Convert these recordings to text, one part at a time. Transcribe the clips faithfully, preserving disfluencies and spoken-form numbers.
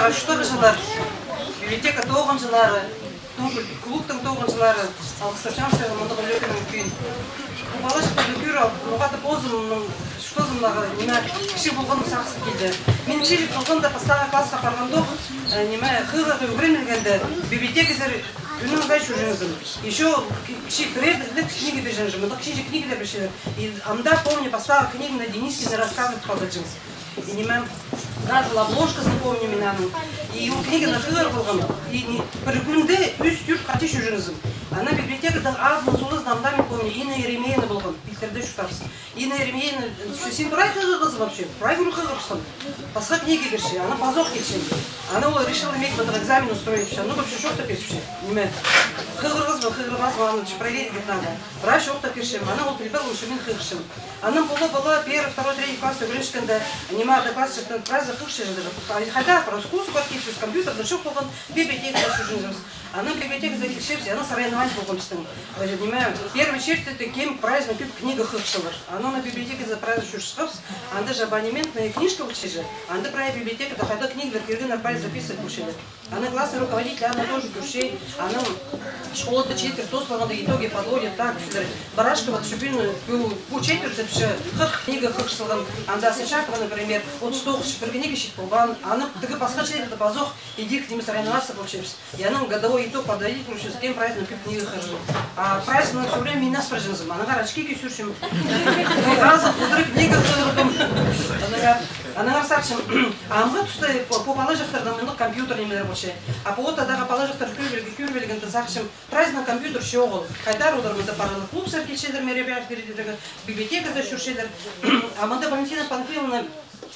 Чуртағҷылар, библиотека тоғынҷылары, клубтың тоғынҷылары, алғыстапчам сірерні мындағ ӱлӱкӱннең кӧн. Пу палаҷахтарны кӧр алып, ноға-да позымның, позымнаңар, ниме, кічіг полғаным сағысым килді. Мин кічіҷек полғанда, пастағы классха парғандох, э, ниме, хығырарға ӱгренілгенде, библиотеказар кӱннің сай чӧрҷеңзім. Ещё кічіг пірее книга пирҷеңзім, мындағ кічіҷек книгалар пирчелер. И анда, помню, пастағы книганы Денискиннің рассказы тіп адалҷаңзым. И ниме, даже обложказын помню мин аның. И ол книганы хығыр полғам. И ни-, пір кӱнде ӱс-тӧрт хати чӧрҷеңзім. Анаң библиотекада адын-сулызын ам даа мин помню. Инна Еремеевна полған, Пилтірде чуртаабыс. Инна Еремеевна, син прай хығырғазың вообще, прай кӧні хығырыбысхан. Пасха книга кірче, анаң пазох килче. Анаң ол решила мин мындағ экзамен устроить итче, ну вообще чоохтап пирче. Ниме, хығырғазың ба, хығырбазың ба, аны проверить итіп надо. Прай чоохтап пирче, анаң ол пілбеен, что мин хығырчам. Анаң пу ла, пу ла первый, второй, третий класста ӱгренчеткенде, ниме, одноклассниктар прайзы хығырчалар. Хайда, прай скус парып килчебіс, компьютерде чох полған, библиотекада чӧрҷеңзібіс. Анаң библиотеказар килчебіс, анаң соревнование полған пістің. Э, ниме, первый чирде кем прайзынаң кӧп книга хығырчалар. Анаң библиотеказар прайзы чӧрчебіс, анда же абонементная книжка полча же, анда прай библиотекада хайдағ книгалар киргенін прай записывать полчалар. Анаң классный руководитель аны тоже кӧрче, анаң школада четверть тоос парғанда итоге подводит так, что Барашкова, Чубин, пу, пу четвертьте вообще хырых книга хығырчалған, анда Сычакова, например, отыс тоғыс, пір книга чит полбаан, анаң тігі пасха чирлерде пазох идӧк ниме соревноваться полчабыс. И анаң годовой итог подводить полчабыс, кем прайзынаң кӧп книга хығырҷаң. А прайзынаң всё время мин ас парҷаңзым, аннаңар очкиге сӱрчем. Хығырғазым, хығырып книга хығырғам. Аннаңар, аннаңар сағынчам, амғы туста пу, пу палаҷахтарда мындағ компьютер нимелер полча. А пу Отадағы палаҷахтар кӧріп, кӧріп алғанда сағынчам, прайзынаң компьютер чоғыл. Хайдар олар мында паралар, клубсар килчелер, мероприятиелерге, библиотеказар чӧрчелер. А мында Валентина Панфиловна,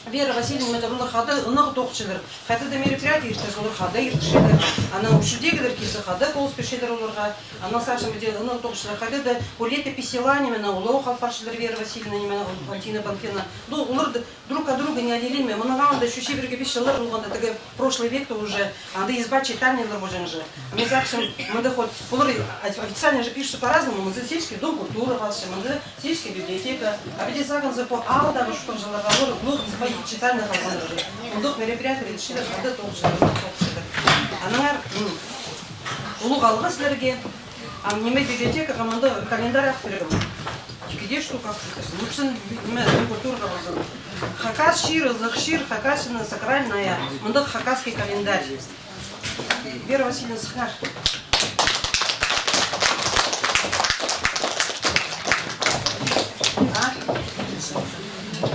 Вера Васильевна, мында олар хада ынағ тоғынчалар. Хайда даа мероприятие иртсе, олар хада иртчелер. Анаң ӱчӱндегілер килзе, хада полыс пирчелер оларға. Анаң сағынчам, мында ынағ тоғынчалар. Хайда даа пу летопись села ниме, мына улуғ алып парчалар Вера Васильевна ниме, Валентина Панфиловна. Ну, олар да друг от друга не отделимы. Мының алнында ещё чибіргі пис чыллар полғанда, тігі прошлый векте уже, анда изба-читальнялар полҷаң же. Мин сағынчам, мында хоть олар официально же пишутся по-разному, мында сельский дом культуры полча, мында сельская библиотека. А піди сағынза, пу аалдағы чуртағҷыларға олар улуғ изба-читальня халғаннар же. Мындағ мероприятиелер иртчелер, хада тоғынчалар, тоғынчалар. Аннаңар, м, улуғ алғыс сірерге. А ниме, библиотекаға мында календарь ап пиргем. Где что, как. Лучше, ниме, культура болзын. Хакас чир, ызых чир, Хакасияның сакральная. Мында хакасский календарь. Вера Васильевна, сыхнар. А?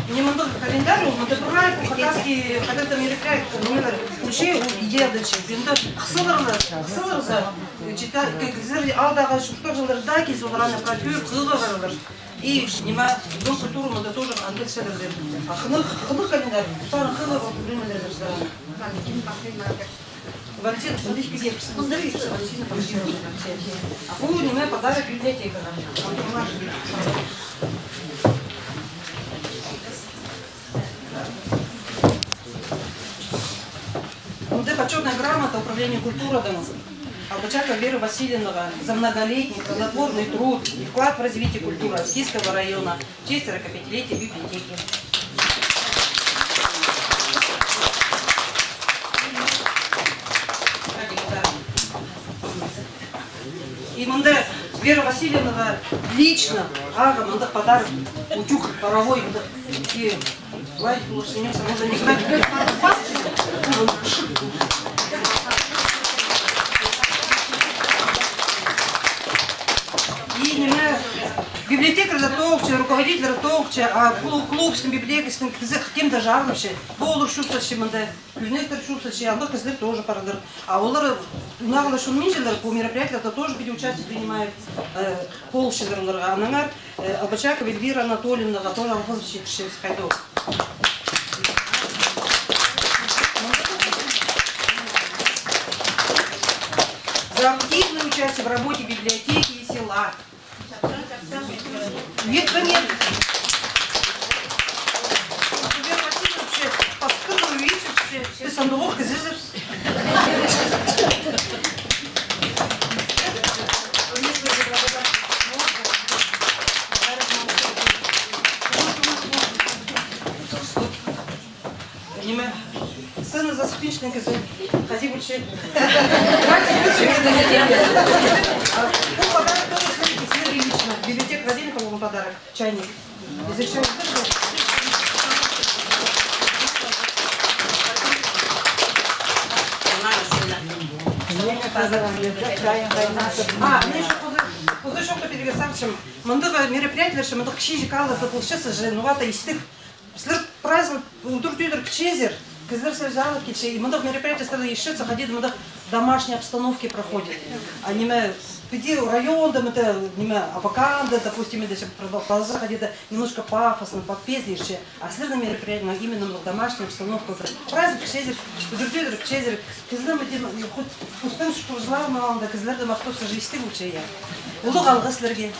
Мына мындағ календарь, ол мында прай хакасский, хакасский мероприятие, нимелер, уже ол идея да чек. Енді хысылар, хысылар за, чита, кізілер алдағы чуртағҷыларда килзе, олар аны прай кӧр, хығырарлар. И ниме, дом культуры мында тоже андағ сәлемдер. А хынығ, хынығ календарь, пар хынығ ол нимелер. Валентина Панфиловна, а пу ниме, подарок библиотекаға. Мында почётная грамота управления культурадаң Албачакова Вера Васильевнаға за многолетний плодотворный труд и вклад в развитие культуры Аскизского района. В честь сорокапятилетия библиотеки. И мында Вера Васильевнаға лично, ағаа мында подарок, утюг паровой, мында. И Владик Лушинец, она за них. И ниме, библиотекарьлар тоғынча, руководительлер тоғынча, а клуб, клубтың, библиотекатың кізі кем-де чарылча. Пу олар чуртасча мында, кӧзенектер чуртасча, андағ кізілер тоже парадыр. А олар, ынағлар чон мин чыллар, пу мероприятиелерде тоже піди участие принимают, э, полысчалар оларға. Аннаңар, э, Албачакова Эльвира Анатольевнаға тоже алғыс читірчебіс, хайдағ. За активное участие в работе библиотеки и села. Нет, конечно. Тебе Василий вообще пастырның үйі вообще. Ты сандуғох кізізі. Ниме, сценазар сыхпинчатхан кізі хайди полча? Пу подарок тоже сізге лично. Библиотека Владимир подарок. Чайник. Ізер чайник. А, мин ещё позы, позы ещё пирерге сағынчам. Мындағ мероприятиелер, мындағ кічіҷек аалларда полчатса же, ноға-да истіг. Сірер праздник удур тӧдір кічезер, кізілер сірерні алып килче, и мындағ мероприятие сірерде итчетсе, хайди-да мындағ домашняя обстановка проходит. А ниме, піди районда, мында, ниме, Абаканда, допустим, мында, чем продолжается, хайди-да немножко пафосно, попезднее, а сірернің мероприятиелерің именно мындағ домашняя обстановка, праздник кічезер, удур тӧдір кічезер, кізілер, мында, хоть пустың шкуржыларының алнында кізілерді махтапча же, истіг полча, я. Улуғ алғыс сірерге.